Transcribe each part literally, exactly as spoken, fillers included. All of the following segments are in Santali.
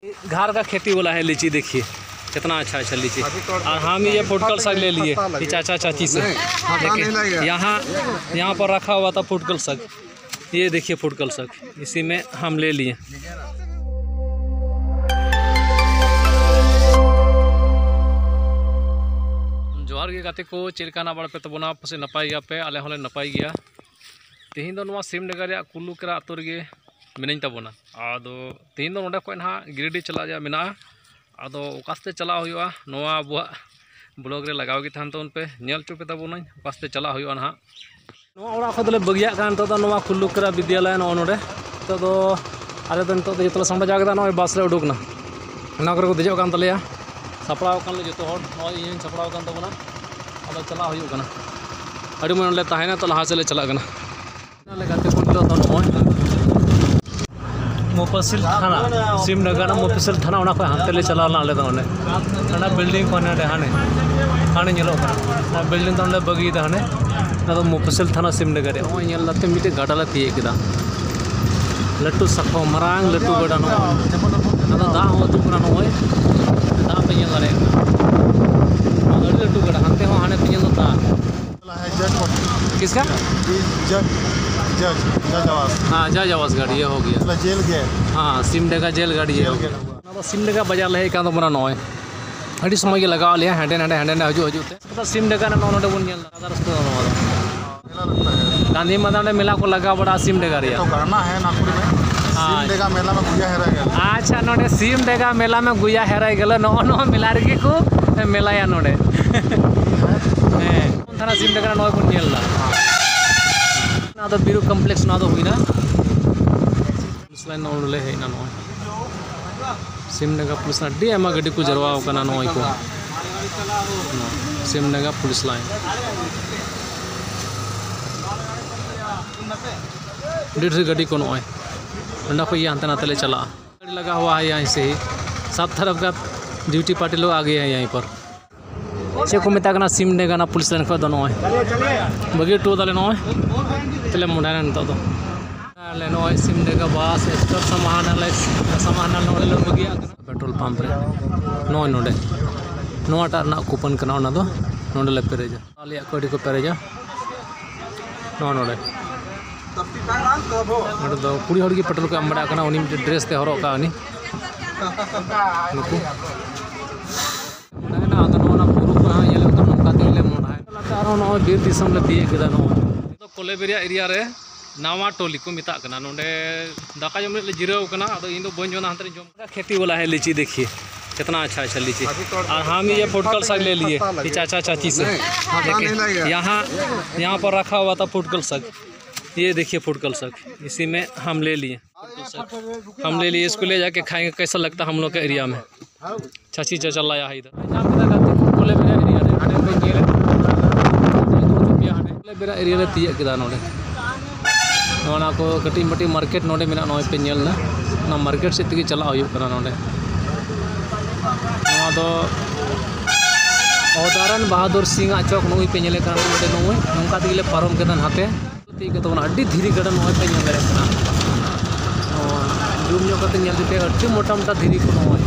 घर का खेती वाला है लीची, देखिए कितना अच्छा अच्छा लीची। और हम ये फुटकल साग ले लिए, ये चाचा चाची से। देखिए, यहाँ यहाँ पर रखा हुआ था फुटकल साग, ये देखिए फुटकल साग, इसी में हम ले लिए। ᱡᱚᱦᱟᱨ ᱜᱮ ᱜᱟᱛᱮ ᱠᱚ, ᱪᱮᱫ ᱞᱮᱠᱟ ᱦᱮᱱᱟᱜ ᱵᱟᱲᱟ ᱯᱮ ᱛᱟᱵᱚᱱᱟ? ᱯᱟᱥᱮᱡ ᱱᱟᱯᱟᱭ ᱜᱮᱭᱟᱯᱮ, ᱟᱞᱮ ᱦᱚᱸᱞᱮ ᱱᱟᱯᱟᱭ ᱜᱮᱭᱟ᱾ ᱛᱮᱦᱮᱧ ᱫᱚ ᱱᱚᱣᱟ ᱥᱤᱢᱰᱮᱜᱟ ᱨᱮᱭᱟᱜ ᱠᱩᱞᱞᱩ ᱠᱮᱨᱟ ᱟᱛᱳ ᱨᱮᱜᱮ ᱢᱤᱱᱟᱹᱧ ᱛᱟᱵᱚᱱᱟ᱾ ᱟᱫᱚ ᱛᱮᱦᱮᱧ ᱫᱚ ᱱᱚᱰᱮ ᱠᱷᱚᱱ ᱱᱟᱦᱟᱜ ᱜᱤᱨᱤᱰᱤ ᱪᱟᱞᱟᱜ ᱨᱮᱭᱟᱜ ᱢᱮᱱᱟᱜᱼᱟ᱾ ᱟᱫᱚ ᱚᱠᱟ ᱥᱮᱫ ᱪᱟᱞᱟᱜ ᱦᱩᱭᱩᱜᱼᱟ, ᱱᱚᱣᱟ ᱟᱵᱚᱣᱟᱜ ᱵᱞᱚᱜ ᱨᱮ ᱞᱟᱜᱟᱣ ᱜᱮ ᱛᱟᱦᱮᱱ ᱛᱟᱵᱚᱱ ᱯᱮ, ᱧᱮᱞ ᱦᱚᱪᱚ ᱯᱮ ᱛᱟᱵᱚᱱᱟᱹᱧ ᱚᱠᱟ ᱥᱮᱫ ᱪᱟᱞᱟᱜ ᱦᱩᱭᱩᱜᱼᱟ ᱱᱟᱦᱟᱜ᱾ ᱱᱚᱣᱟ ᱚᱲᱟᱜ ᱠᱷᱚᱱ ᱫᱚᱞᱮ ᱵᱟᱹᱜᱤᱭᱟᱜ ᱠᱟᱱᱟ ᱱᱤᱛᱚᱜ ᱫᱚ ᱱᱚᱣᱟ ᱠᱩᱞᱞᱩ ᱠᱮᱨᱟ ᱵᱤᱫᱽᱭᱟᱞᱚᱭ ᱱᱚᱜᱼᱚ ᱱᱚᱰᱮ᱾ ᱱᱤᱛᱚᱜ ᱫᱚ ᱟᱞᱮ ᱫᱚ ᱱᱤᱛᱚᱜ ᱫᱚ ᱡᱚᱛᱚ ᱞᱮ ᱥᱟᱢᱴᱟᱣ ᱡᱟᱣᱨᱟ ᱠᱮᱫᱟ, ᱱᱚᱜᱼᱚᱭ ᱵᱟᱥ ᱞᱮ ᱩᱰᱩᱠ ᱮᱱᱟ᱾ ᱚᱱᱟ ᱠᱚᱨᱮ ᱠᱚ ᱫᱮᱡᱚᱜ ᱠᱟᱱ ᱛᱟᱞᱮᱭᱟ, ᱥᱟᱯᱲᱟᱣ ᱟᱠᱟᱱ ᱞᱮ ᱡᱚᱛᱚ ᱦᱚᱲ᱾ ᱱᱚᱜᱼᱚᱭ ᱤᱧ ᱦᱚᱸᱧ ᱥᱟᱯᱲᱟᱣ ᱟᱠᱟᱱ ᱛᱟᱵᱚᱱᱟ, ᱟᱫᱚ ᱪᱟᱞᱟᱜ ᱦᱩᱭᱩᱜ ᱠᱟᱱᱟ᱾ ᱟᱹᱰᱤ ᱢᱚᱡᱽ ᱱᱚᱰᱮ ᱛᱟᱦᱮᱸᱭᱮᱱᱟ, ᱛᱚ ᱞᱟᱦᱟ ᱥᱮᱫ ᱞᱮ ᱪᱟᱞᱟᱜ ᱠᱟᱱᱟ᱾ ᱟᱞᱮ ᱜᱟᱛᱮ ᱠᱚ ᱱᱤᱛᱚᱜ ᱫᱚ ᱱᱚᱜᱼᱚᱭ ᱢᱩᱯᱟᱥᱤᱞ ᱛᱷᱟᱱᱟ, ᱥᱤᱢᱰᱮᱜᱟ ᱨᱮᱱᱟᱜ ᱢᱩᱯᱟᱥᱤᱞ ᱛᱷᱟᱱᱟ, ᱚᱱᱟ ᱠᱷᱚᱱ ᱦᱟᱱᱛᱮ ᱞᱮ ᱪᱟᱞᱟᱣ ᱞᱮᱱᱟ ᱟᱞᱮ ᱫᱚ᱾ ᱚᱸᱰᱮ ᱚᱱᱟ ᱵᱤᱞᱰᱤᱝ ᱠᱚ ᱦᱟᱱᱮ ᱦᱟᱸᱰᱮ, ᱦᱟᱱᱮ, ᱦᱟᱱᱮ ᱧᱮᱞᱚᱜ ᱠᱟᱱᱟ, ᱚᱱᱟ ᱵᱤᱞᱰᱤᱝ ᱫᱚ ᱚᱸᱰᱮ ᱵᱟᱹᱜᱤᱭᱮᱫᱟ ᱦᱟᱱᱮ, ᱚᱱᱟ ᱫᱚ ᱢᱩᱯᱟᱥᱤᱞ ᱛᱷᱟᱱᱟ ᱥᱤᱢᱰᱮᱜᱟ ᱨᱮ᱾ ᱱᱚᱜᱼᱚᱭ ᱧᱮᱞ ᱫᱟᱯᱮ ᱢᱤᱫᱴᱮᱡ ᱜᱟᱰᱟ ᱞᱮ ᱛᱤᱭᱳᱜ ᱠᱮᱫᱟ, ᱞᱟᱹᱴᱩ ᱥᱟᱠᱷᱚ, ᱢᱟᱨᱟᱝ ᱞᱟᱹᱴᱩ ᱜᱟᱰᱟ ᱱᱚᱜᱼᱚᱭ, ᱟᱫᱚ ᱫᱟᱜ ᱦᱚᱸ ᱟᱹᱛᱩᱜ ᱠᱟᱱᱟ ᱱᱚᱜᱼᱚᱭ, ᱫᱟᱜ ᱯᱮ ᱧᱮᱞ ᱫᱟᱲᱮᱭᱟᱜ ᱠᱟᱱᱟ, ᱱᱚᱣᱟ ᱫᱚ ᱟᱹᱰᱤ ᱞᱟᱹᱴᱩ ᱜᱟᱰᱟ, ᱦᱟᱱᱛᱮ ᱦᱚᱸ ᱦᱟᱱᱮ ᱯᱮ ᱧᱮᱞ ᱫᱟ ᱫᱟᱜ᱾ है जज पट्टी। किसका? ये जज, जज, जज आवास। हाँ, जज आवास गाड़ी, ये हो गया। मतलब जेल गेट। हाँ, सिमडेगा जेल गाड़ी, ये हो जेल गेट गया। ᱦᱩᱭᱩᱜᱼᱟ᱾ ᱚᱱᱟ ᱫᱚ ᱥᱤᱢᱰᱮᱜᱟ ᱵᱟᱡᱟᱨ ᱞᱮ ᱦᱮᱡ ᱟᱠᱟᱱ ᱛᱟᱵᱚᱱᱟ ᱱᱚᱜᱼᱚᱭ᱾ ᱟᱹᱰᱤ ᱥᱚᱢᱚᱭ ᱜᱮ ᱞᱟᱜᱟᱣ ᱞᱮᱭᱟ ᱦᱟᱸᱰᱮ ᱱᱟᱰᱮ, ᱦᱟᱸᱰᱮ ᱱᱟᱰᱮ ᱦᱤᱡᱩᱜ ᱦᱤᱡᱩᱜ ᱛᱮ᱾ ᱟᱫᱚ ᱥᱤᱢᱰᱮᱜᱟ ᱨᱮ ᱱᱚᱜᱼᱚ ᱱᱚᱰᱮ ᱵᱚᱱ ᱧᱮᱞ ᱮᱫᱟ, ᱨᱟᱥᱛᱟ ᱫᱚ ᱱᱚᱣᱟ ᱫᱚ᱾ ᱢᱮᱞᱟ ᱞᱟᱜᱽᱛᱟ ᱦᱮ᱾ ᱜᱟᱸᱫᱷᱤ ᱢᱟᱫᱟᱱ ᱨᱮ ᱢᱮᱞᱟ ᱠᱚ ᱞᱟᱜᱟᱣ ᱵᱟᱲᱟᱜᱼᱟ ᱥᱤᱢᱰᱮᱜᱟ ᱨᱮᱭᱟᱜ᱾ तो गाना है नागपुरी में, ᱦᱳᱭ᱾ सिमडेगा मेला में गुया हेरा गेला। ᱟᱪᱪᱷᱟ, ᱱᱚᱰᱮ ᱥᱤᱢᱰᱮᱜᱟ ᱢᱮᱞᱟ ᱢᱮ ᱜᱩᱭᱟ ᱦᱮᱨᱟᱭ ᱜᱮᱞᱮ, ᱱᱚᱜᱼᱚ ᱱᱚᱣᱟ ᱢᱮᱞᱟ ᱨᱮᱜᱮ ᱠᱚ ᱢᱮᱞᱟᱭᱟ ᱱᱚᱰᱮ᱾ ᱦᱮᱸ᱾ ᱛᱷᱟᱱᱟ ᱥᱤᱢᱰᱮᱜᱟ ᱱᱚᱜᱼᱚᱭ ᱵᱚᱱ ᱧᱮᱞ ᱮᱫᱟ᱾ ᱱᱚᱣᱟ ᱫᱚ ᱵᱤᱨᱩ ᱠᱚᱢᱯᱞᱮᱠᱥ, ᱱᱚᱣᱟ ᱫᱚ ᱦᱩᱭᱱᱟ᱾ ᱯᱩᱞᱤᱥ ᱞᱟᱭᱤᱱ ᱱᱚᱜᱼᱚᱭ ᱱᱚᱰᱮ ᱦᱮᱡ ᱮᱱᱟ ᱱᱚᱜᱼᱚᱭ᱾ ᱥᱤᱢᱰᱮᱜᱟ ᱯᱩᱞᱤᱥ ᱞᱟᱭᱤᱱ, ᱟᱹᱰᱤ ᱟᱭᱢᱟ ᱜᱟᱹᱰᱤ ᱠᱚ ᱡᱟᱨᱣᱟ ᱟᱠᱟᱱᱟ ᱱᱚᱜᱼᱚᱭ ᱠᱚ᱾ ᱥᱤᱢᱰᱮᱜᱟ ᱯᱩᱞᱤᱥ ᱞᱟᱭᱤᱱ᱾ ᱟᱹᱰᱤ ᱰᱷᱮᱨ ᱜᱟᱹᱰᱤ ᱠᱚ ᱱᱚᱜᱼᱚᱭ᱾ ᱱᱚᱸᱰᱮ ᱠᱷᱚᱡ ᱜᱮ ᱦᱟᱱᱛᱮ ᱱᱟᱛᱮ ᱞᱮ ᱪᱟᱞᱟᱜᱼᱟ᱾ गाड़ी लगा हुआ है यहीं से ही, सब तरफ का ड्यूटी पार्टी लोग आ गए हैं यहीं पर। ᱪᱮᱫ ᱠᱚ ᱢᱮᱛᱟᱜ ᱠᱟᱱᱟ ᱥᱤᱢᱰᱮᱜᱟ ᱚᱱᱟ ᱯᱩᱞᱤᱥ ᱞᱟᱭᱤᱱ ᱠᱷᱚᱱ ᱫᱚ ᱱᱚᱜᱼᱚᱭ ᱵᱟᱹᱜᱤ ᱦᱚᱴᱚ ᱠᱟᱫᱟᱞᱮ ᱱᱚᱜᱼᱚᱭ᱾ ᱛᱮᱞᱮ ᱢᱚᱰᱟᱭᱱᱟ ᱱᱤᱛᱚᱜ ᱫᱚ᱾ ᱟᱞᱮ ᱱᱚᱜᱼᱚᱭ ᱥᱤᱢᱰᱮᱜᱟ ᱵᱟᱥ ᱥᱴᱚᱯ ᱥᱟᱢᱟᱦᱟᱱᱟᱞᱮ, ᱥᱟᱢᱟᱦᱟᱱᱟᱞ ᱱᱚᱰᱮ ᱞᱮ ᱵᱟᱹᱜᱤᱭᱟᱜ ᱠᱟᱱᱟ᱾ ᱯᱮᱴᱨᱳᱞ ᱯᱟᱢᱯ ᱨᱮ ᱱᱚᱜᱼᱚᱭ ᱱᱚᱰᱮ ᱱᱚᱣᱟᱴᱟᱜ ᱨᱮᱱᱟᱜ ᱠᱩᱯᱚᱱ ᱠᱟᱱᱟ, ᱚᱱᱟ ᱫᱚ ᱱᱚᱰᱮ ᱞᱮ ᱯᱮᱨᱮᱡᱟ᱾ ᱟᱞᱮᱭᱟᱜ ᱠᱚ ᱟᱹᱰᱤ ᱠᱚ ᱯᱮᱨᱮᱡᱟ ᱱᱚᱜᱼᱚ ᱱᱚᱰᱮ᱾ ᱱᱚᱰᱮ ᱫᱚ ᱠᱩᱲᱤ ᱦᱚᱲ ᱜᱮ ᱯᱮᱴᱨᱳᱞ ᱠᱚ ᱮᱢ ᱵᱟᱲᱟᱜ ᱠᱟᱱᱟ᱾ ᱩᱱᱤ ᱢᱤᱫᱴᱮᱱ ᱰᱨᱮᱥ ᱛᱮ ᱦᱚᱨᱚᱜ ᱠᱟᱜᱼᱟ ᱩᱱᱤ᱾ ᱱᱩᱠᱩ ᱢᱚᱱᱟᱭᱮᱱᱟ᱾ ᱟᱫᱚ ᱱᱚᱜᱼᱚ ᱱᱟ ᱵᱩᱨᱩ ᱠᱚ ᱦᱟᱸᱜ ᱧᱮᱞᱚᱜ ᱠᱟᱱᱟ, ᱱᱚᱝᱠᱟ ᱛᱮᱜᱮ ᱞᱮ ᱢᱚᱱᱟᱭᱮᱱᱟ᱾ ᱟᱨᱦᱚᱸ ᱱᱚᱜᱼᱚᱭ ᱵᱤᱨ ᱫᱤᱥᱚᱢ ᱞᱮ ᱛᱤᱭᱳᱜ ᱠᱮᱫᱟ᱾ ᱱᱚᱜᱼᱚᱭ ᱱᱤᱛᱚᱜ ᱠᱚᱞᱮᱵᱮᱨᱤᱭᱟ ᱮᱨᱤᱭᱟ ᱨᱮ ᱱᱟᱣᱟ ᱴᱚᱞᱤ ᱠᱚ ᱢᱮᱛᱟᱜ ᱠᱟᱱᱟ᱾ ᱱᱚᱰᱮ ᱫᱟᱠᱟ ᱡᱚᱢ ᱞᱟᱹᱜᱤᱫ ᱞᱮ ᱡᱤᱨᱟᱹᱣ ᱠᱟᱱᱟ᱾ ᱟᱫᱚ ᱤᱧ ᱫᱚ ᱵᱟᱹᱧ ᱡᱚᱢᱟ, ᱦᱟᱱᱛᱮ ᱨᱤᱧ ᱡᱚᱢ ᱠᱮᱫᱟ᱾ खेती वाला है लीची, देखिए कितना अच्छा अच्छा लीची। और हम ये फूड कल साग ले लिए, ये चाचा चाची से। देखिए, यहाँ यहाँ पर रखा हुआ था फूड कल साग। ये देखिए फूड कल साग, इसी में हम ले लिए। हम ले लिए, इसको ले जाके खाएंगे, कैसा लगता है हम लोग के एरिया में। ᱪᱷᱟᱹᱪᱤ ᱪᱟᱪᱟᱞᱟᱭᱟ ᱦᱟᱭ ᱫᱚ᱾ ᱧᱟᱢ ᱠᱮᱫᱟ ᱜᱟᱛᱮ ᱠᱚ, ᱠᱚᱞᱮᱵᱮᱨᱟ ᱮᱨᱤᱭᱟ ᱨᱮ, ᱦᱟᱸᱰᱮ ᱯᱮ ᱧᱮᱞᱮᱫ ᱠᱚᱣᱟ᱾ ᱠᱚᱞᱮᱵᱮᱨᱟ ᱮᱨᱤᱭᱟ ᱞᱮ ᱛᱤᱭᱟᱹᱜ ᱠᱮᱫᱟ ᱱᱚᱰᱮ᱾ ᱱᱚᱣᱟ ᱠᱚ ᱠᱟᱹᱴᱤᱡ ᱢᱟᱹᱴᱤᱡ ᱢᱟᱨᱠᱮᱴ ᱱᱚᱰᱮ ᱢᱮᱱᱟᱜᱼᱟ, ᱱᱚᱜᱼᱚᱭ ᱯᱮ ᱧᱮᱞ ᱮᱫᱟ᱾ ᱚᱱᱟ ᱢᱟᱨᱠᱮᱴ ᱥᱮᱫ ᱛᱮᱜᱮ ᱪᱟᱞᱟᱜ ᱦᱩᱭᱩᱜ ᱠᱟᱱᱟ ᱱᱚᱰᱮ᱾ ᱱᱚᱣᱟ ᱫᱚ ᱚᱫᱟᱨᱟᱱ ᱵᱟᱦᱟᱫᱩᱨ ᱥᱤᱝ ᱟᱜ ᱪᱚᱠ, ᱱᱚᱜᱼᱚᱭ ᱯᱮ ᱧᱮᱞᱮᱫ ᱠᱟᱱ ᱱᱚᱰᱮ, ᱱᱚᱜᱼᱚᱭ ᱱᱚᱝᱠᱟ ᱛᱮᱜᱮ ᱞᱮ ᱯᱟᱨᱚᱢ ᱠᱮᱫᱟ ᱱᱟᱛᱮ᱾ ᱛᱤᱭᱳᱜ ᱠᱟᱛᱮ ᱵᱚᱱᱟ ᱟᱹᱰᱤ ᱫᱷᱤᱨᱤ ᱜᱟᱰᱟ ᱱᱚᱜᱼᱚᱭ ᱯᱮ ᱧᱮᱞ ᱫᱟᱲᱮᱭᱟᱜ ᱠᱟᱱᱟ᱾ ᱱᱚᱣᱟ ᱡᱩᱢ ᱧᱚᱜ ᱠᱟᱛᱮ ᱧᱮᱞ ᱯᱮ, ᱟᱹᱰᱤ ᱢᱚᱴᱟ ᱢᱚᱴᱟ ᱫᱷᱤᱨᱤ ᱠᱚ ᱱᱚᱜᱼᱚᱭ᱾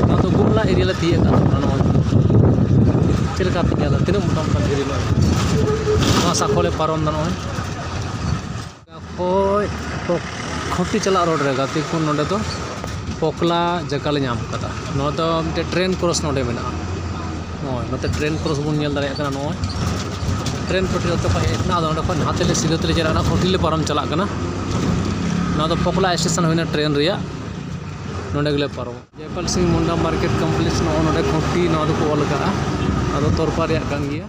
ᱱᱚᱣᱟ ᱫᱚ ᱜᱩᱢᱞᱟ ᱮᱨᱤᱭᱟ ᱞᱮ ᱛᱤᱭᱳᱜ ᱠᱟᱱ ᱛᱟᱵᱚᱱᱟ ᱱᱚᱜᱼᱚᱭ᱾ ᱪᱮᱫ ᱞᱮᱠᱟ ᱯᱮ ᱧᱮᱞ ᱮᱫᱟ, ᱛᱤᱱᱟᱹᱜ ᱢᱚᱴᱟ ᱢᱚᱴᱟ ᱫᱷᱤᱨᱤ ᱱᱚᱜᱼᱚᱭ᱾ ᱱᱚᱣᱟ ᱥᱟᱠᱷᱚ ᱞᱮ ᱯᱟᱨᱚᱢ ᱮᱫᱟ ᱱᱚᱜᱼᱚᱭ᱾ ᱦᱳᱭ, ᱯᱚ-, ᱠᱷᱩᱸᱴᱤ ᱪᱟᱞᱟᱜ ᱨᱳᱰ ᱨᱮ ᱜᱟᱛᱮ ᱠᱚ ᱱᱚᱰᱮ ᱫᱚ ᱯᱚᱠᱞᱟ ᱡᱟᱭᱜᱟ ᱞᱮ ᱧᱟᱢ ᱠᱟᱫᱟ᱾ ᱱᱚᱣᱟ ᱫᱚ ᱢᱤᱫᱴᱮᱡ ᱴᱨᱮᱱ ᱠᱨᱚᱥ ᱱᱚᱰᱮ ᱢᱮᱱᱟᱜᱼᱟ᱾ ᱱᱚᱜᱼᱚᱭ ᱱᱚᱛᱮ ᱴᱨᱮᱱ ᱠᱨᱚᱥ ᱵᱚᱱ ᱧᱮᱞ ᱫᱟᱲᱮᱭᱟᱜ ᱠᱟᱱᱟ᱾ ᱱᱚᱜᱼᱚᱭ ᱴᱨᱮᱱ ᱠᱷᱩᱸᱴᱤ ᱱᱚᱛᱮ ᱠᱷᱚᱱ ᱦᱮᱡ ᱮᱱᱟ, ᱟᱫᱚ ᱚᱸᱰᱮ ᱠᱷᱚᱱ ᱱᱟᱛᱮ ᱞᱮ ᱥᱤᱫᱷᱟᱹ ᱛᱮᱞᱮ ᱪᱟᱞᱟᱜ ᱠᱟᱱᱟ, ᱠᱷᱩᱸᱴᱤ ᱞᱮ ᱯᱟᱨᱚᱢ ᱪᱟᱞᱟᱜ ᱠᱟᱱᱟ᱾ ᱱᱚᱣᱟ ᱫᱚ ᱯᱚᱠᱞᱟ ᱥᱴᱮᱥᱚᱱ ᱦᱩᱭᱱᱟ ᱴᱨᱮᱱ ᱨᱮᱭᱟᱜ, ᱱᱚᱰᱮ ᱜᱮᱞᱮ ᱯᱟᱨᱚᱢᱟ᱾ ᱡᱚᱭᱯᱟᱞ ᱥᱤᱝ ᱢᱩᱱᱰᱟ ᱢᱟᱨᱠᱮᱴ ᱠᱚᱢᱯᱞᱮᱠᱥ, ᱱᱚᱜᱼᱚ ᱱᱚᱰᱮ ᱠᱷᱩᱸᱴᱤ, ᱱᱚᱣᱟ ᱫᱚᱠᱚ ᱚᱞ ᱟᱠᱟᱫᱼᱟ, ᱟᱫᱚ ᱛᱚᱨᱯᱟ ᱨᱮᱭᱟᱜ ᱠᱟᱱ ᱜᱮᱭᱟ᱾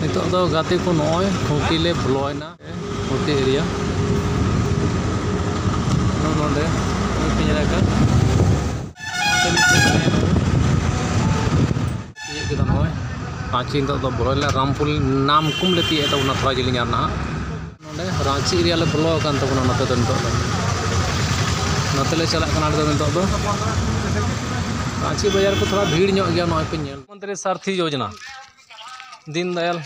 ᱱᱤᱛᱚᱜ ᱫᱚ ᱜᱟᱛᱮ ᱠᱚ ᱱᱚᱜᱼᱚᱭ ᱠᱷᱩᱸᱴᱤ ᱞᱮ ᱵᱚᱞᱚᱭᱮᱱᱟ, ᱠᱷᱩᱸᱴᱤ ᱮᱨᱤᱭᱟ᱾ ᱱᱚᱜᱼᱚ ᱱᱚᱰᱮ ᱱᱚᱜᱼᱚᱭ ᱯᱮ ᱧᱮᱞ ᱟᱠᱟᱫ, ᱛᱤᱭᱳᱜ ᱠᱮᱫᱟ ᱱᱚᱜᱼᱚᱭ ᱨᱟᱺᱪᱤ᱾ ᱱᱤᱛᱚᱜ ᱫᱚ ᱵᱚᱞᱚᱭᱮᱱᱟ ᱨᱟᱢᱯᱩᱨ, ᱱᱟᱢᱠᱩᱢ ᱞᱮ ᱛᱤᱭᱳᱜ ᱮᱫ ᱛᱟᱵᱚᱱᱟ, ᱛᱷᱚᱲᱟ ᱡᱤᱞᱤᱧ ᱟᱨ ᱱᱟᱦᱟᱜ᱾ ᱱᱚᱰᱮ ᱨᱟᱺᱪᱤ ᱮᱨᱤᱭᱟ ᱞᱮ ᱵᱚᱞᱚ ᱟᱠᱟᱱ ᱛᱟᱵᱚᱱᱟ ᱱᱚᱛᱮ ᱫᱚ ᱱᱤᱛᱚᱜ ᱫᱚ᱾ ᱱᱚᱛᱮ ᱞᱮ ᱪᱟᱞᱟᱜ ᱠᱟᱱᱟ ᱟᱞᱮ ᱫᱚ ᱱᱤᱛᱚᱜ ᱫᱚ᱾ ᱨᱟᱺᱪᱤ ᱵᱟᱡᱟᱨ ᱠᱚ ᱛᱷᱚᱲᱟ ᱵᱷᱤᱲ ᱧᱚᱜ ᱜᱮᱭᱟ, ᱱᱚᱜᱼᱚᱭ ᱯᱮ ᱧᱮᱞ᱾ ᱢᱚᱱᱛᱨᱤ ᱥᱟᱨᱛᱷᱤ ᱭᱳᱡᱚᱱᱟ, ᱫᱤᱱ ᱫᱟᱭᱟᱞ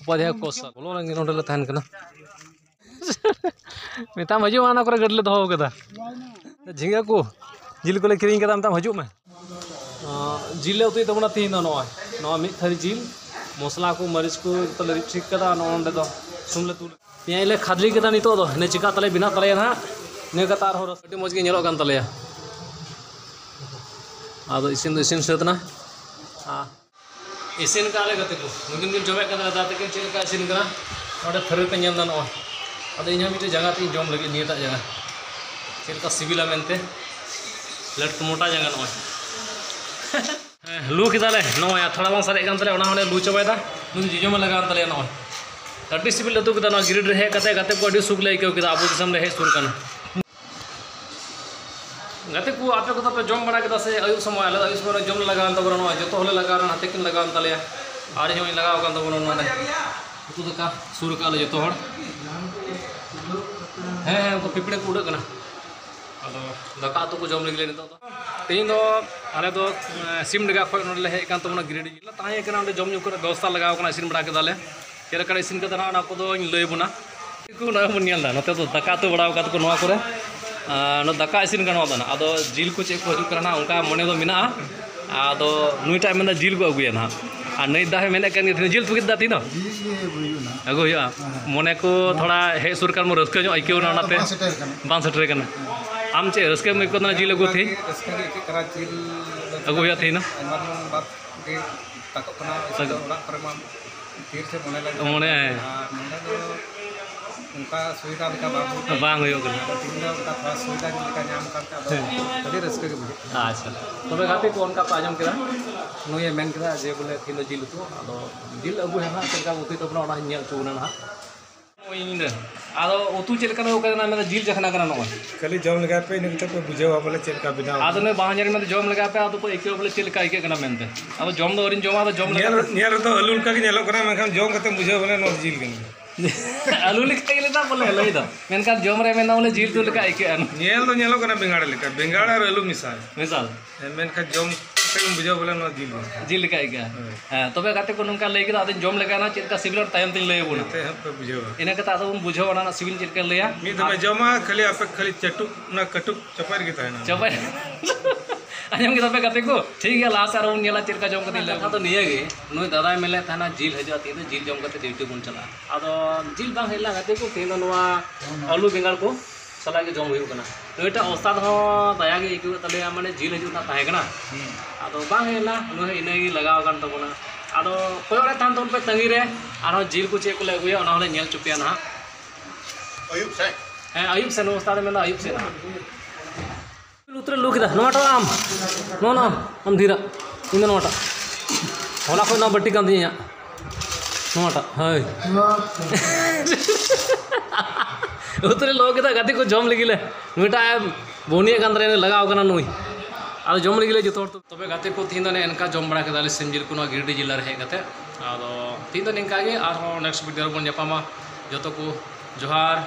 ᱩᱯᱟᱫᱷᱭᱟᱭ ᱠᱳᱥᱟᱞ, ᱵᱚᱞᱚ ᱞᱮᱱ ᱜᱮ, ᱱᱚᱰᱮ ᱞᱮ ᱛᱟᱦᱮᱱ ᱠᱟᱱᱟ᱾ ᱢᱮᱛᱟᱢ ᱦᱤᱡᱩᱜ ᱢᱮ, ᱚᱱᱟ ᱠᱚᱨᱮ ᱜᱟᱹᱰᱤ ᱞᱮ ᱫᱚᱦᱚ ᱠᱟᱫᱟ᱾ ᱡᱷᱤᱸᱜᱟᱹ ᱠᱚ, ᱡᱤᱞ ᱠᱚᱞᱮ ᱠᱤᱨᱤᱧ ᱠᱟᱫᱟ, ᱢᱮᱛᱟᱢ ᱦᱤᱡᱩᱜ ᱢᱮ᱾ ᱟᱸ, ᱡᱤᱞ ᱞᱮ ᱩᱛᱩᱭᱮᱫ ᱛᱟᱵᱚᱱᱟ ᱛᱤᱦᱤᱧ ᱫᱚ ᱱᱚᱜᱼᱚᱭ, ᱱᱚᱣᱟ ᱢᱤᱫ ᱛᱷᱟᱹᱨᱤ ᱡᱤᱞ, ᱢᱚᱥᱞᱟ ᱠᱚ, ᱢᱟᱹᱨᱤᱪ ᱠᱚ ᱡᱚᱛᱚ ᱞᱮ ᱨᱤᱫ ᱴᱷᱤᱠ ᱠᱟᱫᱟ᱾ ᱱᱚᱜᱼᱚ ᱱᱚᱸᱰᱮ ᱫᱚ ᱥᱩᱱᱩᱢ ᱞᱮ ᱫᱩᱞ᱾ ᱯᱮᱸᱭᱟᱡᱽ ᱞᱮ ᱠᱷᱟᱫᱽᱞᱮ ᱠᱮᱫᱟ, ᱱᱤᱛᱚᱜ ᱫᱚ ᱤᱱᱟᱹ ᱪᱤᱠᱟ ᱛᱟᱞᱮ ᱵᱮᱱᱟᱜ ᱛᱟᱞᱮᱭᱟ ᱱᱟᱦᱟᱜ᱾ ᱱᱤᱭᱟᱹ ᱠᱟᱛᱮ ᱟᱨᱦᱚᱸ ᱨᱟᱹᱥᱩᱱ ᱟᱹᱰᱤ ᱢᱚᱡᱽ ᱜᱮ ᱧᱮᱞᱚᱜ ᱠᱟᱱ ᱛᱟᱞᱮᱭᱟ᱾ ᱟᱫᱚ ᱤᱥᱤᱱ ᱫᱚ ᱤᱥᱤᱱ ᱥᱟᱹᱛ ᱮᱱᱟ᱾ ᱟᱨ ᱤᱥᱤᱱ ᱠᱟᱜ ᱞᱮ ᱜᱟᱛᱮ ᱠᱚ, ᱱᱩᱠᱤᱱ ᱠᱤᱱ ᱡᱚᱢᱮᱫ ᱠᱟᱱᱟ ᱫᱟᱫᱟ ᱛᱟᱹᱠᱤᱱ, ᱪᱮᱫ ᱞᱮᱠᱟ ᱤᱥᱤᱱ ᱠᱟᱱᱟ᱾ ᱱᱚᱰᱮ ᱛᱷᱟᱹᱨᱤ ᱯᱮ ᱧᱮᱞ ᱮᱫᱟ ᱱᱚᱜᱼᱚᱭ᱾ ᱟᱫᱚ ᱤᱧ ᱦᱚᱸ ᱢᱤᱫᱴᱮᱡ ᱡᱟᱸᱜᱟ ᱛᱮᱧ ᱡᱚᱢ ᱞᱟᱹᱜᱤᱫ ᱱᱤᱭᱟᱹᱴᱟᱜ ᱡᱟᱸᱜᱟ, ᱪᱮᱫ ᱞᱮᱠᱟ ᱥᱤᱵᱤᱞᱟ ᱢᱮᱱᱛᱮ᱾ ᱞᱟᱹᱴᱩ ᱢᱚᱴᱟ ᱡᱟᱸᱜᱟ ᱱᱚᱜᱼᱚᱭ᱾ ᱦᱮᱸ, ᱞᱩ ᱠᱮᱫᱟᱞᱮ ᱱᱚᱜᱼᱚᱭ, ᱟᱨ ᱛᱷᱚᱲᱟ ᱵᱟᱝ ᱥᱟᱨᱮᱡ ᱠᱟᱱ ᱛᱟᱞᱮᱭᱟ, ᱚᱱᱟ ᱦᱚᱸ ᱚᱸᱰᱮ ᱞᱩ ᱪᱟᱵᱟᱭᱮᱫᱟ᱾ ᱱᱩᱭ ᱡᱚᱡᱚᱢ ᱮ ᱞᱟᱜᱟᱣᱮᱱ ᱛᱟᱞᱮᱭᱟ ᱱᱚᱜᱼᱚᱭ᱾ ᱟᱹᱰᱤ ᱥᱤᱵᱤᱞ ᱩᱛᱩ ᱠᱮᱫᱟ᱾ ᱱᱚᱣᱟ ᱜᱤᱨᱤᱰ ᱨᱮ ᱦᱮᱡ ᱠᱟᱛᱮ ᱜᱟᱛᱮ ᱠᱚ ᱟᱹᱰᱤ ᱥᱩᱠ ᱞᱮ ᱟᱹᱭᱠᱟᱹᱣ ᱠᱮᱫᱟ, ᱟᱵᱚ ᱫᱤᱥᱚᱢ ᱞᱮ ᱦᱮᱡ ᱥᱩᱨ ᱠᱟᱱᱟ᱾ ᱜᱟᱛᱮ ᱠᱚ, ᱟᱯᱮ ᱠᱚᱫᱚ ᱯᱮ ᱡᱚᱢ ᱵᱟᱲᱟ ᱠᱮᱫᱟ ᱥᱮ ᱟᱹᱭᱩᱵ ᱥᱚᱢᱚᱭ? ᱟᱞᱮ ᱫᱚ ᱟᱹᱭᱩᱵ ᱥᱚᱢᱚᱭ ᱞᱮ ᱡᱚᱢ ᱞᱟᱜᱟᱣᱮᱱ ᱛᱟᱵᱚᱱᱟ, ᱱᱚᱣᱟ ᱡᱚᱛᱚ ᱦᱚᱲᱞᱮ ᱞᱟᱜᱟᱣ ᱞᱮᱱᱟ, ᱦᱟᱛᱮ ᱠᱤᱱ ᱞᱟᱜᱟᱣᱮᱱ ᱛᱟᱞᱮᱭᱟ᱾ ᱟᱨ ᱤᱧ ᱦᱚᱸᱧ ᱞᱟᱜᱟᱣ ᱟᱠᱟᱱ ᱛᱟᱵᱚᱱᱟ ᱱᱚᱰᱮ᱾ ᱩᱛᱩ ᱫᱟᱠᱟ ᱥᱩᱨ ᱠᱟᱜᱼᱟ ᱞᱮ ᱡᱚᱛᱚ ᱦᱚᱲ᱾ ᱦᱮᱸ, ᱦᱮᱸ, ᱩᱱᱠᱩ ᱯᱤᱯᱲᱤ ᱠᱚ ᱩᱰᱟᱹᱜ ᱠᱟᱱᱟ᱾ ᱟᱫᱚ ᱫᱟᱠᱟ ᱩᱛᱩ ᱠᱚ ᱡᱚᱢ ᱞᱟᱹᱜᱤᱫ ᱞᱮ ᱱᱤᱛᱚᱜ ᱫᱚ᱾ ᱛᱮᱦᱮᱧ ᱫᱚ ᱟᱞᱮ ᱫᱚ, ᱮᱸ, ᱥᱤᱢ ᱰᱮᱜᱟ ᱠᱷᱚᱱ ᱱᱚᱰᱮ ᱞᱮ ᱦᱮᱡ ᱟᱠᱟᱱ ᱛᱟᱵᱚᱱᱟ ᱜᱤᱨᱤᱰᱤ᱾ ᱛᱟᱦᱮᱸ ᱠᱟᱱᱟ ᱚᱸᱰᱮ, ᱡᱚᱢ ᱧᱩ ᱠᱚᱨᱮ ᱵᱮᱵᱚᱥᱛᱷᱟ ᱞᱟᱜᱟᱣ ᱠᱟᱱᱟ, ᱤᱥᱤᱱ ᱵᱟᱲᱟ ᱠᱮᱫᱟᱞᱮ᱾ ᱪᱮᱫ ᱞᱮᱠᱟ ᱞᱮ ᱤᱥᱤᱱ ᱠᱟᱫᱟ ᱱᱟᱦᱟᱜ, ᱚᱱᱟ ᱠᱚᱫᱚᱧ ᱞᱟᱹᱭ ᱟᱵᱚᱱᱟ᱾ ᱱᱚᱜᱼᱚᱭ ᱵᱚᱱ ᱧᱮᱞ ᱮᱫᱟ, ᱱᱚᱛᱮ ᱫᱚ ᱫᱟᱠᱟ ᱩᱛᱩ ᱵᱟᱲᱟᱣ ᱠᱟᱫ ᱠᱚ ᱱᱚᱣᱟ ᱠᱚᱨᱮ᱾ ᱟᱨ ᱱᱚᱣᱟ ᱫᱟᱠᱟ ᱤᱥᱤᱱ ᱜᱟᱱᱚᱜ ᱠᱟᱱᱟ, ᱟᱫᱚ ᱡᱤᱞ ᱠᱚ ᱪᱮᱫ ᱠᱚ ᱦᱤᱡᱩᱜ ᱠᱟᱱᱟ ᱱᱟᱦᱟᱜ, ᱚᱱᱠᱟ ᱢᱚᱱᱮ ᱫᱚ ᱢᱮᱱᱟᱜᱼᱟ᱾ ᱟᱫᱚ ᱱᱩᱭᱴᱟᱜ ᱢᱮᱱᱫᱟ ᱡᱤᱞ ᱠᱚ ᱟᱹᱜᱩᱭᱟ ᱱᱟᱦᱟᱜ, ᱟᱨ ᱱᱩᱭ ᱫᱟ ᱦᱚᱸᱭ ᱢᱮᱱᱮᱫ ᱠᱟᱱ ᱜᱮ, ᱛᱤᱱᱟᱹᱜ ᱡᱤᱞ ᱩᱛᱩ ᱠᱮᱫᱟ ᱛᱤᱦᱤᱧ ᱫᱚ? ᱡᱤᱞ ᱜᱮ ᱟᱹᱜᱩᱭ ᱦᱩᱭᱩᱜᱼᱟ᱾ ᱟᱹᱜᱩ ᱦᱩᱭᱩᱜᱼᱟ᱾ ᱦᱮᱸ᱾ ᱢᱚᱱᱮ ᱠᱚ ᱛᱷᱚᱲᱟ ᱦᱮᱡ ᱥᱩᱨ ᱠᱟᱱ ᱵᱚᱱ ᱨᱟᱹᱥᱠᱟᱹ ᱧᱚᱜ ᱟᱹᱭᱠᱟᱹᱣ ᱮᱱᱟ, ᱚᱱᱟᱛᱮ ᱵᱟᱝ ᱥᱮᱴᱮᱨ ᱠᱟᱱᱟ᱾ ᱵᱟᱝ ᱥᱮᱴᱮᱨ ᱠᱟᱱᱟ᱾ ᱟᱢ ᱪᱮᱫ ᱨᱟᱹᱥᱠᱟᱹᱢ ᱟᱹᱭᱠᱟᱹᱣ ᱫᱟ ᱡᱤᱞ ᱟᱹᱜᱩ ᱛᱮᱦᱤᱧ? ᱨᱟᱹᱥᱠᱟᱹ ᱜᱮ ᱟᱹᱭᱠᱟᱹᱜ ᱠᱟᱱᱟ, ᱡᱤᱞ ᱟᱹᱜᱩ ᱦᱩᱭᱩᱜᱼᱟ ᱛᱮᱦᱤᱧ ᱫᱚ᱾ ᱟᱭᱢᱟ ᱫᱤᱱ ᱵᱟᱫ ᱜᱮ ᱛᱟᱠᱚᱜ ᱠᱟᱱᱟ, ᱥᱮ ᱚᱲᱟᱜ ᱠᱚᱨᱮ ᱢᱟ ᱛᱷᱤᱨ ᱥᱮ ᱢᱚᱱᱮ ᱞᱮᱱᱠᱷᱟᱱ ᱢᱚᱱᱮ, ᱦᱮᱸ᱾ ᱟᱨ ᱱᱚᱸᱰᱮ ᱫᱚ ᱚᱱᱠᱟ ᱥᱩᱵᱤᱫᱷᱟ ᱞᱮᱠᱟ ᱵᱟᱝ ᱦᱩᱭᱩᱜ ᱠᱟᱱᱟ᱾ ᱵᱟᱝ ᱦᱩᱭᱩᱜ ᱠᱟᱱᱟ᱾ ᱟᱫᱚ ᱛᱮᱦᱮᱧ ᱫᱚ ᱚᱱᱠᱟ ᱛᱷᱚᱲᱟ ᱥᱩᱵᱤᱫᱷᱟ ᱧᱚᱜ ᱞᱮᱠᱟ ᱧᱟᱢ ᱠᱟᱱᱛᱮ ᱟᱫᱚ ᱦᱮᱸ᱾ ᱟᱹᱰᱤ ᱨᱟᱹᱥᱠᱟᱹ ᱜᱮ ᱵᱩᱡᱷᱟᱹᱜ ᱠᱟᱱᱟ᱾ ᱟᱪᱪᱷᱟ, ᱛᱚᱵᱮ ᱜᱟᱛᱮ ᱠᱚ ᱚᱱᱠᱟ ᱯᱮ ᱟᱸᱡᱚᱢ ᱠᱮᱫᱟ? ᱱᱩᱭᱮ ᱢᱮᱱ ᱠᱮᱫᱟ ᱡᱮ ᱵᱚᱞᱮ ᱛᱮᱦᱮᱧ ᱫᱚ ᱡᱤᱞ ᱩᱛᱩ, ᱟᱫᱚ ᱡᱤᱞ ᱟᱹᱜᱩᱭᱟ ᱦᱟᱸᱜ, ᱪᱮᱫ ᱞᱮᱠᱟ ᱩᱛᱩᱭ ᱛᱟᱵᱚᱱᱟ ᱚᱱᱟ ᱦᱚᱸᱧ ᱧᱮᱞ ᱦᱚᱪᱚ ᱵᱚᱱᱟ ᱱᱟᱦᱟᱜ᱾ ᱤᱧ ᱫᱚ ᱟᱫᱚ ᱩᱛᱩ ᱪᱮᱫ ᱞᱮᱠᱟᱱᱟᱜ ᱦᱩᱭᱩᱜ ᱠᱟᱱᱟ, ᱢᱮᱱᱫᱟ ᱡᱤᱞ ᱪᱟᱠᱷᱱᱟ ᱠᱟᱱᱟ ᱱᱚᱜᱼᱚᱭ᱾ ᱠᱷᱟᱹᱞᱤ ᱡᱚᱢ ᱞᱮᱜᱟᱭ ᱯᱮ, ᱤᱱᱟᱹ ᱠᱟᱛᱮ ᱯᱮ ᱵᱩᱡᱷᱟᱹᱣᱟ ᱵᱚᱞᱮ ᱪᱮᱫ ᱞᱮᱠᱟ ᱵᱮᱱᱟᱣ ᱟᱫᱚ ᱠᱟᱱᱟ᱾ ᱱᱩᱭ ᱵᱟᱦᱧᱟᱨᱤᱧ ᱢᱮᱱᱫᱟ ᱡᱚᱢ ᱞᱮᱜᱟᱭ ᱯᱮ, ᱟᱫᱚ ᱯᱮ ᱟᱹᱭᱠᱟᱹᱣᱟ ᱵᱚᱞᱮ ᱪᱮᱫ ᱞᱮᱠᱟ ᱟᱹᱭᱠᱟᱹᱜ ᱠᱟᱱᱟ ᱢᱮᱱᱛᱮ᱾ ᱟᱫᱚ ᱡᱚᱢ ᱫᱚ ᱟᱹᱣᱨᱤᱧ ᱡᱚᱢᱟ, ᱟᱫᱚ ᱡᱚᱢ ᱞᱮᱜᱟ ᱧᱮᱞ, ᱠᱟᱛᱮ ᱧᱮᱞ ᱨᱮᱫᱚ ᱟᱹᱞᱩ ᱞᱮᱠᱟ ᱜᱮ ᱧᱮᱞᱚᱜ ᱠᱟᱱᱟ, ᱢᱮᱱᱠᱷᱟᱱ ᱡᱚᱢ ᱠᱟᱛᱮᱢ ᱵᱩᱡᱷᱟᱹᱣᱟ ᱵᱚᱞᱮ ᱱᱚᱣᱟ ᱫᱚ ᱡᱤᱞ ᱠᱟᱱᱟ᱾ ᱟᱹᱞᱩ ᱞᱮᱠᱟ ᱜᱮ ᱞᱟᱹᱭᱫᱟ ᱵᱚᱞᱮ, ᱞᱟᱹᱭ ᱫᱚ, ᱢᱮᱱᱠᱷᱟᱱ ᱡᱚᱢ ᱨᱮ ᱢᱮᱱᱫᱟ ᱵᱚᱞᱮ ᱡᱤᱞ ᱩᱛᱩ ᱞᱮᱠᱟ ᱟᱹᱭᱠᱟᱹᱜᱼᱟ᱾ ᱧᱮᱞ ᱫᱚ ᱧᱮᱞᱚᱜ ᱠᱟᱱᱟ ᱵᱮᱸᱜᱟᱲ ᱞᱮᱠᱟ, ᱵᱮᱸᱜᱟᱲ ᱟᱨ ᱟᱹᱞᱩ ᱢᱮᱥᱟ᱾ ᱢᱮᱥᱟᱞ᱾ ᱦᱮᱸ, ᱢᱮᱱᱠᱷᱟᱱ ᱡᱚᱢ ᱵᱩᱡᱷᱟᱹᱣ ᱵᱚᱞᱮ ᱱᱚᱣᱟ ᱡᱤᱞ ᱠᱟᱱᱟ᱾ ᱡᱤᱞ ᱞᱮᱠᱟ ᱟᱹᱭᱠᱟᱹᱜᱼᱟ᱾ ᱦᱳᱭ᱾ ᱦᱮᱸ, ᱛᱚᱵᱮ ᱜᱟᱛᱮ ᱠᱚ ᱱᱚᱝᱠᱟ ᱞᱟᱹᱭ ᱠᱮᱫᱟ, ᱟᱫᱚᱧ ᱡᱚᱢ ᱞᱮᱜᱟᱭ ᱱᱟ, ᱪᱮᱫ ᱞᱮᱠᱟ ᱥᱤᱵᱤᱞᱟ ᱛᱟᱭᱚᱢ ᱛᱤᱧ ᱞᱟᱹᱭ ᱟᱵᱚᱱᱟ᱾ ᱡᱚᱛᱚ ᱦᱚᱲ ᱯᱮ ᱵᱩᱡᱷᱟᱹᱣᱟ᱾ ᱤᱱᱟᱹ ᱠᱟᱛᱮ ᱟᱫᱚ ᱵᱚᱱ ᱵᱩᱡᱷᱟᱹᱣᱟ ᱚᱱᱟ ᱨᱮᱱᱟᱜ ᱥᱤᱵᱤᱞ ᱪᱮᱫ ᱞᱮᱠᱟ ᱞᱟᱹᱭᱟ᱾ ᱢᱤᱫ ᱫᱚᱢᱮ ᱟᱨ ᱡᱚᱢᱟ, ᱠᱷᱟᱹᱞᱤ ᱟᱯᱮ ᱠᱷᱟᱹᱞᱤ ᱪᱟᱹᱴᱩᱵ, ᱚᱱᱟ ᱠᱟᱹᱴᱩᱵ ᱪᱟᱯᱟᱫ ᱨᱮᱜᱮ ᱛᱟᱦᱮᱱᱟ᱾ ᱪᱟᱯᱟᱫ᱾ ᱟᱸᱡᱚᱢ ᱠᱮᱫᱟ ᱯᱮ ᱜᱟᱛᱮ ᱠᱚ? ᱴᱷᱤᱠ ᱜᱮᱭᱟ, ᱞᱟᱦᱟ ᱥᱮᱫ ᱟᱨᱚ ᱵᱚᱱ ᱧᱮᱞᱟ ᱪᱮᱫ ᱞᱮᱠᱟ ᱡᱚᱢ ᱠᱟᱛᱮ ᱞᱟᱹᱭ ᱠᱟᱛᱷᱟ ᱫᱚ ᱱᱤᱭᱟᱹ ᱜᱮ, ᱱᱩᱭ ᱫᱟᱫᱟᱭ ᱢᱮᱱ ᱞᱮᱫ ᱛᱟᱦᱮᱱᱟ ᱡᱤᱞ ᱦᱤᱡᱩᱜᱼᱟ ᱛᱤᱦᱤᱧ ᱫᱚ, ᱡᱤᱞ ᱡᱚᱢ ᱠᱟᱛᱮ ᱰᱤᱭᱩᱴᱤ ᱵᱚᱱ ᱪᱟᱞᱟᱜᱼᱟ᱾ ᱟᱫᱚ ᱡᱤᱞ ᱵᱟᱝ ᱦᱮᱡ ᱞᱮᱱᱟ ᱜᱟᱛᱮ ᱠᱚ, ᱛᱤᱦᱤᱧ ᱫᱚ ᱱᱚᱣᱟ ᱟᱹᱞᱩ ᱵᱮᱸᱜᱟᱲ ᱠᱚ ᱥᱟᱞᱟᱜ ᱜᱮ ᱡᱚᱢ ᱦᱩᱭᱩᱜ ᱠᱟᱱᱟ᱾ ᱱᱩᱭᱴᱟᱜ ᱚᱥᱛᱟᱫ ᱦᱚᱸ ᱫᱟᱭᱟ ᱜᱮ ᱟᱹᱭᱠᱟᱹᱣᱮᱫ ᱛᱟᱞᱮᱭᱟ, ᱢᱟᱱᱮ ᱡᱤᱞ ᱦᱤᱡᱩᱜ ᱨᱮᱱᱟᱜ ᱛᱟᱦᱮᱸ ᱠᱟᱱᱟ᱾ ᱦᱩᱸ᱾ ᱟᱫᱚ ᱵᱟᱝ ᱦᱮᱡ ᱞᱮᱱᱟ, ᱱᱩᱭ ᱦᱚᱸ ᱤᱱᱟᱹ ᱜᱮ ᱞᱟᱜᱟᱣ ᱟᱠᱟᱱ ᱛᱟᱵᱚᱱᱟ᱾ ᱟᱫᱚ ᱠᱚᱭᱚᱜ ᱨᱮ ᱛᱟᱦᱮᱱ ᱛᱟᱵᱚᱱ ᱯᱮ ᱛᱟᱺᱜᱤ ᱨᱮ, ᱟᱨᱦᱚᱸ ᱡᱤᱞ ᱠᱚ ᱪᱮᱫ ᱠᱚᱞᱮ ᱟᱹᱜᱩᱭᱟ ᱚᱱᱟ ᱦᱚᱸᱞᱮ ᱧᱮᱞ ᱦᱚᱪᱚ ᱯᱮᱭᱟ ᱱᱟᱦᱟᱜ᱾ ᱟᱹᱭᱩᱵ ᱥᱮᱫ? ᱦᱮᱸ, ᱟᱹᱭᱩᱵ ᱥᱮᱫ, ᱚᱥᱛᱟᱫ ᱮ ᱢᱮᱱᱫᱟ ᱟᱹᱭᱩᱵ ᱥᱮᱫ ᱱᱟᱦᱟᱜ᱾ ᱞᱩᱛᱩᱨ ᱨᱮ ᱞᱩ ᱠᱮᱫᱟ, ᱱᱚᱣᱟᱴᱟᱜ ᱟᱢ, ᱱᱚᱣᱟ, ᱱᱚᱣᱟ, ᱟᱢ ᱫᱷᱤᱨᱟ, ᱤᱧ ᱫᱚ ᱱᱚᱣᱟᱴᱟᱜ᱾ ᱦᱚᱞᱟ ᱠᱷᱚᱱ ᱱᱚᱣᱟ ᱵᱟᱹᱴᱤ ᱠᱟᱱ ᱛᱤᱧᱟᱹ ᱤᱧᱟᱹᱜ᱾ ᱱᱚᱣᱟᱴᱟᱜ, ᱦᱳᱭ᱾ ᱞᱩᱛᱩᱨ ᱨᱮ ᱞᱚ ᱠᱮᱫᱟ, ᱜᱟᱛᱮ ᱠᱚ ᱡᱚᱢ ᱞᱟᱹᱜᱤᱫ ᱞᱮ᱾ ᱱᱩᱭᱴᱟᱜ ᱮ ᱵᱚᱱᱤᱭᱮᱫ ᱠᱟᱱ ᱛᱟᱞᱮᱭᱟ, ᱞᱟᱜᱟᱣ ᱠᱟᱱᱟ ᱱᱩᱭ᱾ ᱟᱫᱚ ᱡᱚᱢ ᱞᱟᱹᱜᱤᱫ ᱞᱮ ᱡᱚᱛᱚ ᱦᱚᱲ᱾ ᱛᱚᱵᱮ ᱜᱟᱛᱮ ᱠᱚ, ᱛᱤᱦᱤᱧ ᱫᱚ ᱚᱱᱮ ᱚᱱᱠᱟ ᱡᱚᱢ ᱵᱟᱲᱟ ᱠᱮᱫᱟᱞᱮ ᱥᱤᱢ ᱡᱤᱞ ᱠᱚ ᱱᱚᱣᱟ ᱜᱤᱨᱤᱰᱤ ᱡᱮᱞᱟ ᱨᱮ ᱦᱮᱡ ᱠᱟᱛᱮ᱾ ᱟᱫᱚ ᱛᱤᱦᱤᱧ ᱫᱚ ᱱᱤᱝᱠᱟ ᱜᱮ, ᱟᱨᱦᱚᱸ next video ᱨᱮᱵᱚᱱ ᱧᱟᱯᱟᱢᱟ᱾ ᱡᱚᱛᱚ ᱠᱚ ᱡᱚᱦᱟᱨ᱾